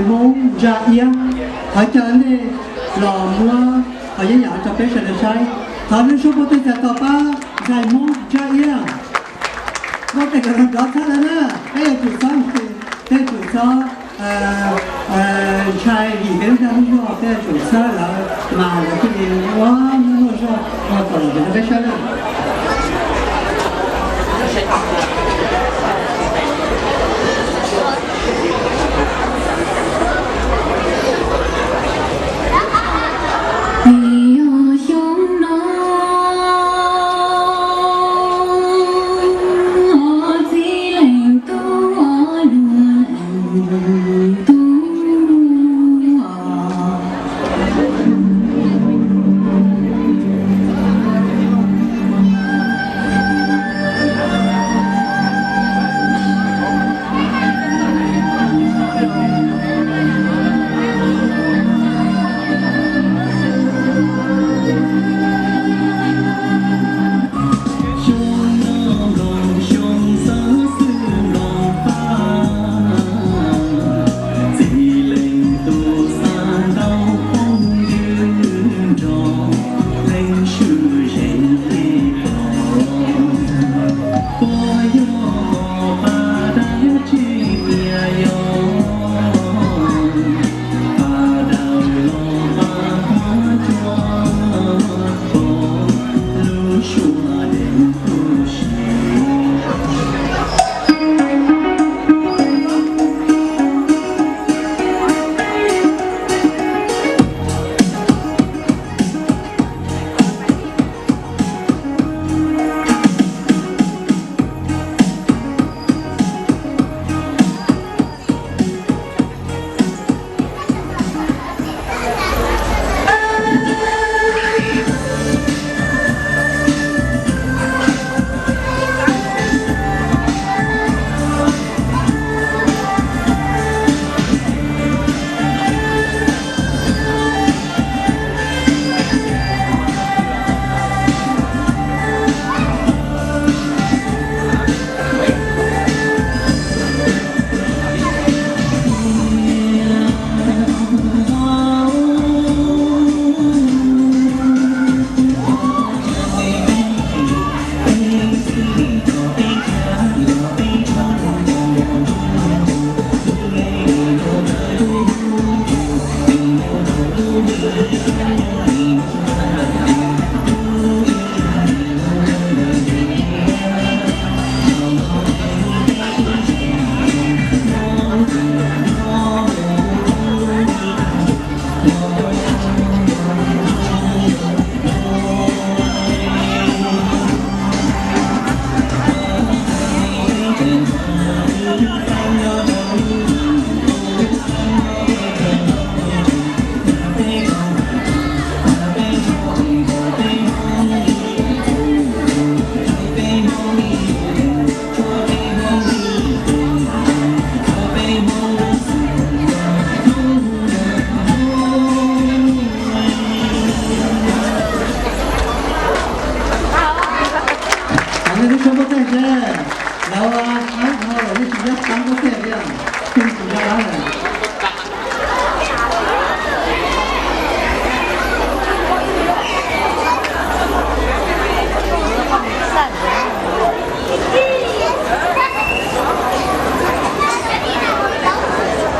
Hmoob Ntsa Iab, thov caw nej los muab qhov yeeb yam rau peb sawv daws saib. Thov nej suab puab tej txhais tos pab ntxhais Hmoob Ntsa Iab. Muab tej ko rov txhawb lawm na, peb yuav tsum txhob, peb yuav tsum txhob ntshai vim peb lub dag lub zog, peb yuav tsum txhawb lawv mas lawv thiaj li muaj nuj zog ua kom los peb saib na.